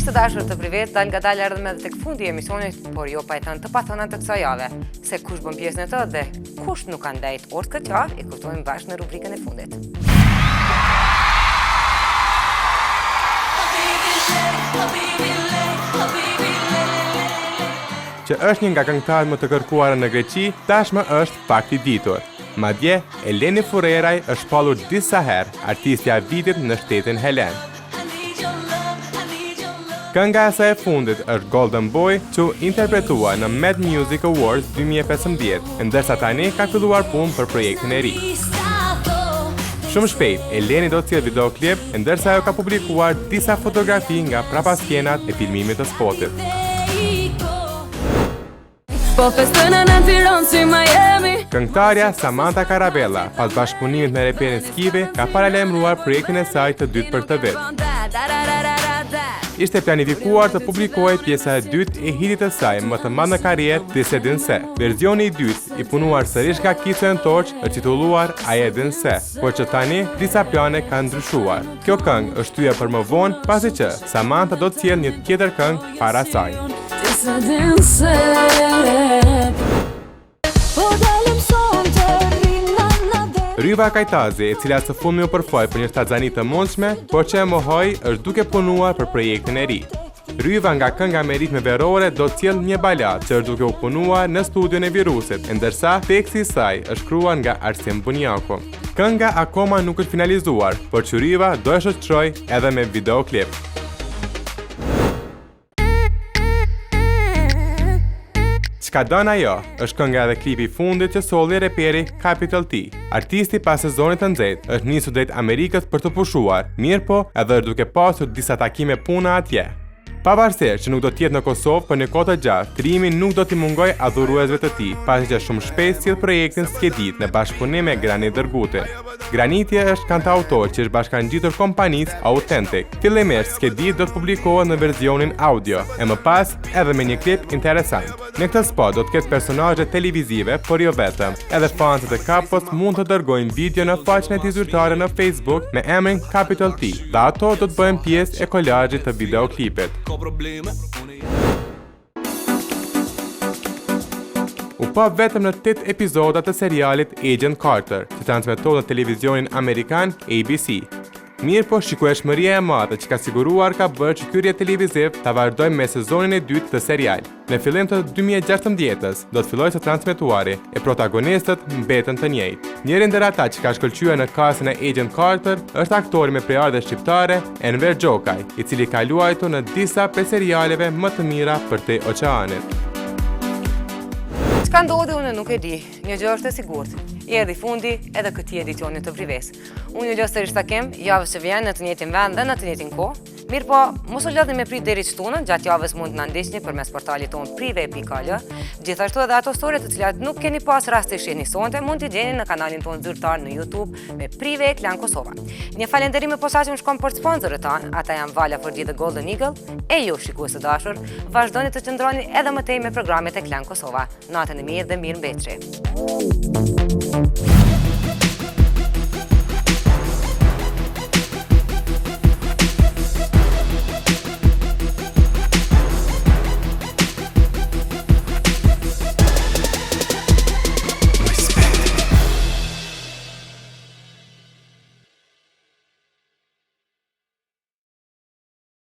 Miq të dashur të Prive-s, dalëngadalë erdhëm edhe tek fundi i emisionit, por jo pa i thënë të pathënat të kësaj jave, se kush bën pjesë në të dhe kush nuk ka ndejt orët këtë javë, i kuptojmë bashkë në rubrikën e fundit. Që është një nga këngëtarët më të kërkuara në Greqi, tashmë është fakt i ditur. Madje, Eleni Fureraj është shpallur disa herë artistja e vitit në shtetin helen. Kënga e saj e fundit është Golden Boy, që u interpretua në Mad Music Awards 2015, ndërsa tani ka filluar punë për projektin e ri. Shumë shpejt, Eleni do të sjellë videoklip, ndërsa ajo ka publikuar disa fotografi nga prapaskenat e filmimit të spotit. Po festën në Tiranë si Miami Këngëtarja Samantha Karabella, pas bashkëpunimit me reperin Skivi, ka paralajmëruar projektin e saj të dytë për këtë vit. Ishte planifikuar të publikohej pjesa e dytë e hitit të saj më të madh në karrierë, Ti s'e din se. Versioni i dytë, i punuar sërish nga Kiço and Torch, është titulluar A e din se, por që tani disa plane kanë ndryshuar. Kjo këngë është shtyrë për më vonë, pasi që Samantha do të sjellë një tjetër këngë para saj. Ryva Kajtazi, e cila së fundmi u përfol për një shtatzani të mundshme, por që e mohoi, është duke punuar për projektin e ri. Ryva nga kënga me ritme verore do të sjellë një baladë që është duke u punuar në studion e Virusit, ndërsa teksti i saj është shkruar nga Arsim Bunjaku. Kënga akoma nuk është finalizuar, por që Ryva do e shoqërojë edhe me videoklip. Çka don ajo, është kënga edhe klipi i fundit që solli reperi Capital T. Artisti pas sezonit të nxehtë është nisur drejt Amerikës për të pushuar, mirëpo edhe është duke pasur disa takime pune atje. Pavarësisht që nuk do të jetë në Kosovë për një kohë të gjatë, trimi nuk do t'i mungojë adhuruesve të tij, pasi që shumë shpejt sjell projektin S'ke ditë në bashkëpunim me Granit Dërgutin. Graniti është kantautor që është bashkangjitur kompanisë Authentic. Fillimisht S'ke ditë do të publikohet në versionin audio, e më pas edhe me një klip interesant. Në këtë spot do të ketë personazhe televizive, por jo vetëm. Edhe fansat e Kapos mund të dërgojnë video në faqen e tij zyrtare në Facebook me emrin Capital T dhe ato do të bëhen pjesë e kolazhit të videoklipit. U pa vetëm në 8 epizoda të serialit Agent Carter, që transmetohet në televizionin amerikan ABC. Mirëpo shikueshmëria e madhe që ka siguruar ka bërë që ky rrjet televiziv ta vazhdojë me sezonin e dytë të serial. Në fillim të 2016-ës do të fillojë së transmetuari, e protagonistët mbeten të njëjtë. Njëri ndër ata që ka shkëlqyer në kastën e Agent Carter është aktori me prejardhje shqiptare Enver Gjokaj, i cili ka luajtur në disa prej serialeve më të mira përtej oqeanit. Çka ndodhi unë nuk e di, një gjë është e sigurt. I erdhi fundi edhe këtij edicioni të Prives. Unë ju lë sërish takim, javës që vjen në të njëjtin vend dhe në të njëjtin kohë. Mirëpo, mos u lodhni me prit deri të shtunën, gjatë javës mund të na ndiqni përmes portalit tonë prive.al. Gjithashtu edhe ato story të cilat nuk keni pas rast të shihni sonte, mund t'i gjeni në kanalin tonë zyrtar në YouTube me Prive Klan Kosova. Një falënderim i posaçëm shkon për sponsorët tanë, ata janë Vala 4G dhe Golden Eagle, e ju shikues të dashur, vazhdoni të qëndroni edhe më tej me programet e Klan Kosova. Natën e mirë dhe mirë mbetshi.